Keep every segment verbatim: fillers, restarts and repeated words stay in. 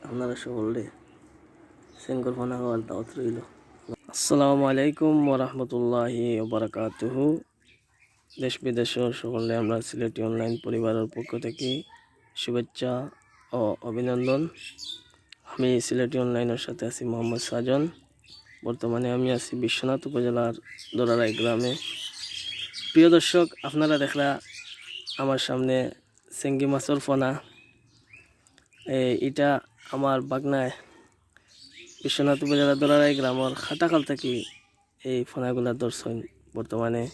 আপনারা সকলরে চেংগর ফনা খাওয়ার দাওয়াত রইল। আসসালামু আলাইকুম ওয়া রাহমাতুল্লাহি ওয়া বারাকাতুহু। দেশ বিদেশর সকলরে আমরা সিলেটি অনলাইন পরিবারর পক্ষ থাকি শুভেচ্ছা ও অভিনন্দন। আমি সিলেটি অনলাইনর সাথে আছি মোহাম্মদ সাজন। বর্তমানে আমি আছি বিশ্বনাথ উপজেলার দরারাই গ্রামে। প্রিয় দর্শক, আপনারা দেখরা আমার সামনে চেংগি মাছর ফনা। এ, ইটা আমার বাগনায় বিশ্বনাথ উপজেলা দরারাই গ্রামর খাটাখাল থাকি এই ফনাগুলা ধরছইন। বর্তমানে,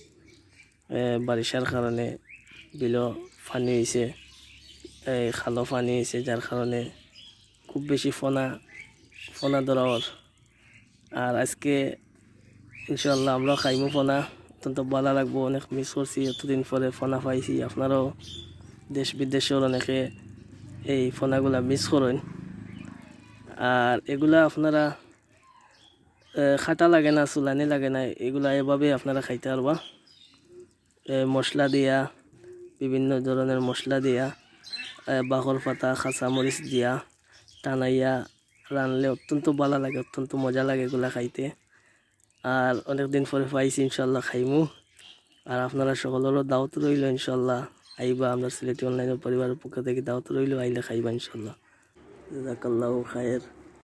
এ, বারিশার কারণে বিলো পানি অইছে, এই খালো পানি অইছে, যার কারণে খুব বেশি ফনা, ফনা ধরা অর। আর আজকে ইনশাআল্লাহ আমরা খাইমু ফনা, অত্যন্ত ভালা লাগবো। অনেক মিস করছি, অতদিন পরে ফনা পাইছি। আপনারাও দেশ বিদেশর অনেকে এই ফনাগুলা মিস করইন। আর এগুলা আপনারা, এ, খাটা লাগে না, চুলানি লাগে না, এগুলা এভাবে আপনারা খাইতা পারবা। এ, মশলা দিয়া, বিভিন্ন ধরনের মশলা দিয়া, এ, বাখর পাতা, কাঁচা মরিচ দিয়া টানাইয়া রানলে অত্যন্ত ভালা লাগে, অত্যন্ত মজা লাগে এগুলা খাইতে। আর অনেকদিন পরে পাইছি, ইনশাআল্লাহ খাইমু। আর আপনারা সকলরও দাওয়াত রইল ইনশাআল্লাহ, আইবা। আমরা সিলেটি অনলাইনর পরিবারর পক্ষ থাকি দাওয়াত রইল, আইলে খাইবা ইনশাআল্লাহ। জাযাকাল্লাহু খায়ের।